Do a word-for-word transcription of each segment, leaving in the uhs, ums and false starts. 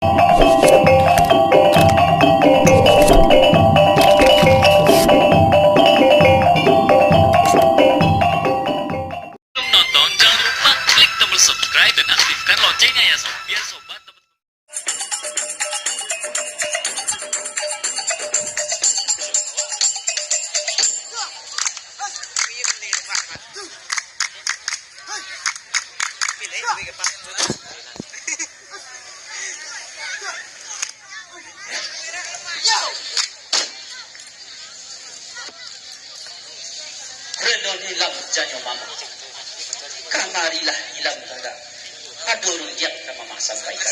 Sebelum nonton, jangan lupa klik tombol subscribe dan aktifkan loncengnya ya, sob. Biar sobat dapat Reno Nilam janyo mamak. Kamarilah Nilam Gaga. Ado rundiang ka mamak sampaikan.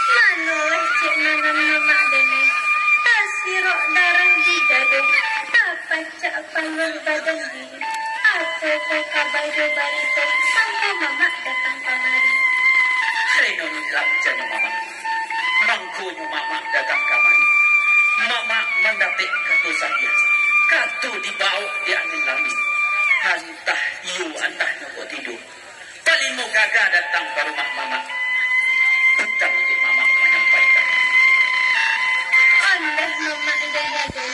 Mano lai cek mangan mamak denai, tasirok darah di dado, tapacak paluah badan diri. Apo ko kaba jo barito, sangko mamak datang kamari? Reno Nilam janyo mamak. Mangkonyo mamak datang kamari. Mamak mandapek kato sadia. Kato dibaok di angin lalu. Antah iyo, antah nyo kok tido. Palimo Gaga datang ka rumah mamak. Patang dek mamak manyampaikan. Ondeh mamak dada-dada,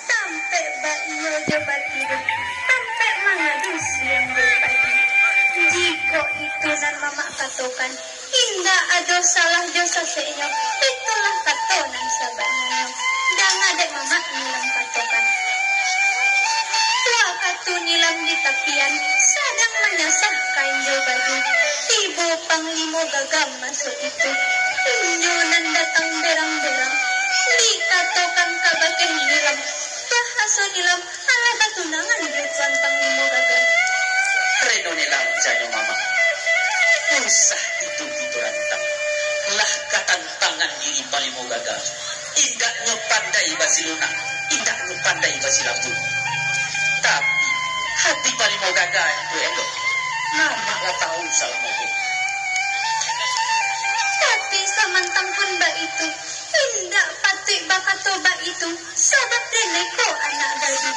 tampek baiyo jo batido, tampek mangadu siang jo pagi. Jikok itu nan mamak katokan, indak ado salah jo saseknyo, itulah kato nan sabananyo. Danga dek mamak Nilam katokan. Wakatu Nilam di tapian, sadang manyasah kain jo baju, tibo Panglimo Gaga masuak itu. Inyo nan datang berang-berang, dikatokan kabake Nilam, bahaso Nilam, alah batunangan jo Tuan Panglimo Gaga. Reno Nilam janyo mamak. Usah itu kito rantang. Lah katantangan diri Panglimo Gaga. Indaknyo pandai basilunak, indaknyo pandai basilabuah. Tapi, hati Panglimo Gaga itu elok. Mamak lah tahu salamo ko. Tapi samantang pun baitu, indak patuik bakato baitu, sabab denai ko anak gadih.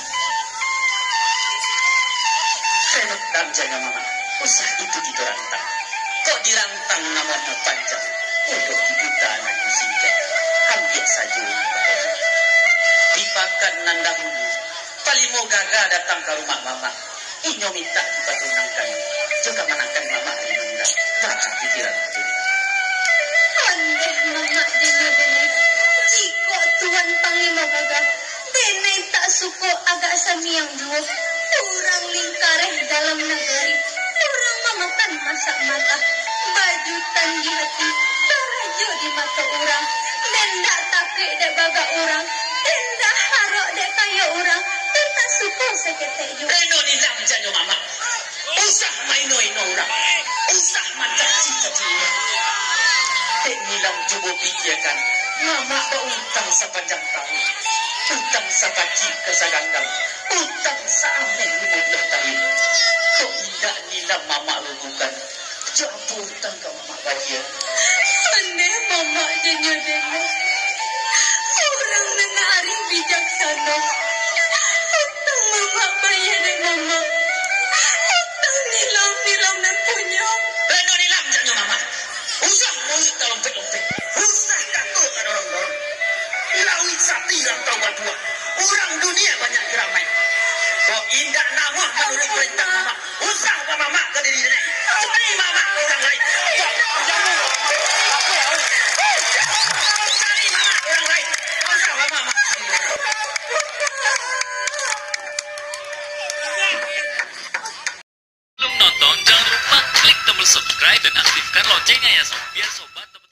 Reno Nilam janyo mamak, usah itu kito rantang. Kok dirantang namuah panjang, kok diputa namuah singkek. Ambiak sajo ini pakai. Di pakan nan dahulu, Panglimo Gaga datang ka rumah mamak. Inyo mintak dipatunangkan jo kamanakan mamak Reno Nilam. Baa pikiran tu? Ondeh mamak denai-denai, jikok Tuan Panglimo Gaga, denai tak suko agak samiang juo. Urang lingkareh dalam nagari, urang mamakan masak mata, bajutan di hati, barajo di mato urang. Den ndak takuik dek bagak urang, den ndak harok dek kayo urang, den tak suko saketek juo. Reno Nilam janyo mamak. Usah maino-ino urang. Usah mancaci-caci urang. Dek Nilam cubo pikiakan, mamak bautang sapanjang taun. Utang sapacik ka saganggam. Utang saameh limo bulan taun. Kok indak Nilam mamak lunuhkan? Jo apo utang ka mamak bayia? Ondeh mamak janyo denai. Urang nan arih bijaksano. Utang mamak bayia dek mamak. Utang Nilam, Nilam nan punyo. Reno Nilam janyo mamak. Usah muluik talompek-lompek. Usah kato tadorong-dorong. Lauik sapi rantau batuah. Urang dunia banyak diramai. Kok indak namuah manuruik parentah mamak. Usah bamamak ka diri sandiri. Cari mamak ka urang lain. Cari mamak ka urang lain. Usah bamamak. Sebelum nonton, jangan lupa klik tombol subscribe dan aktifkan loncengnya ya, sob. Biar sobat dapat